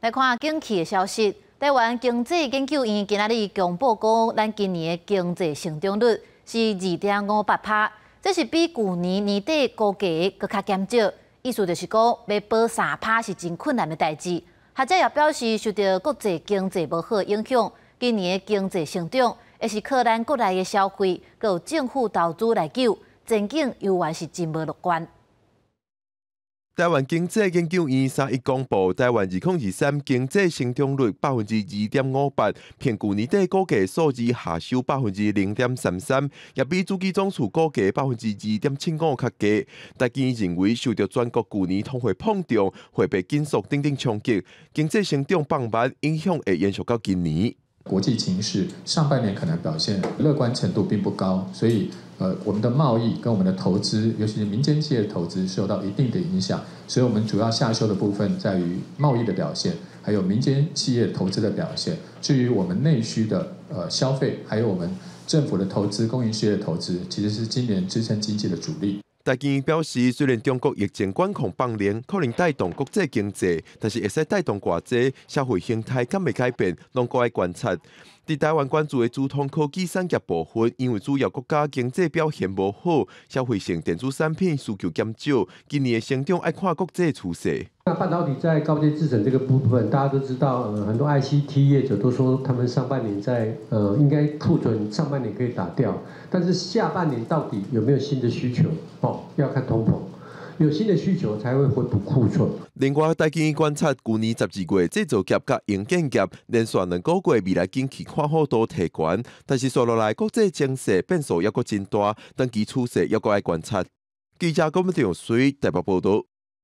來看景氣的消息，台灣經濟研究院今仔日公布講，咱今年的經濟成長率是2.58%，這是比舊年年底估計的閣較減少。意思就是講，欲保3%是真困難的代誌。學者也表示，受著國際經濟無好影響，今年的經濟成長會是靠咱國內的消費，閣有政府投資來救，前景猶原是真無樂觀。台灣經濟研究院三一公布，台灣2023經濟成長率2.58%，較舊年底估計數字下修0.33%，也比主計總處估計2.75%較低。台經院認為，受著全國舊年通貨膨脹、貨幣緊縮等等衝擊，經濟成長放慢，影響會延續到今年。國際情勢上半年可能表現樂觀程度並不高，所以我們的貿易跟我們的投資，尤其是民間企業的投資受到一定的影響，所以我們主要下修的部分在於貿易的表現，還有民間企業投資的表現。至於我們內需的消費，還有我們政府的投資、公營事業的投資，其實是今年支撐經濟的主力。台經院表示，雖然中國疫情管控放寬，可能帶動國際經濟，但是會使帶動偌濟消費形態敢會改變，攏閣愛觀察。佇台灣關注的資通科技產業部分，因為主要國家經濟表現無好，消費性電子產品需求減少，今年的成長愛看國際趨勢。那半導體在高階製程這個部分，大家都知道，很多 ICT 業者都說他們上半年在，應該庫存上半年可以打掉，但是下半年到底有沒有新的需求？哦，要看通膨，有新的需求才會回補庫存。另外，台經院觀察，舊年12月製造業佮營建業連續2個月未來景氣看好度提懸，但是紲落來國際情勢變數猶閣真大，長期趨勢猶閣愛觀察。記者郭文長水台北報道。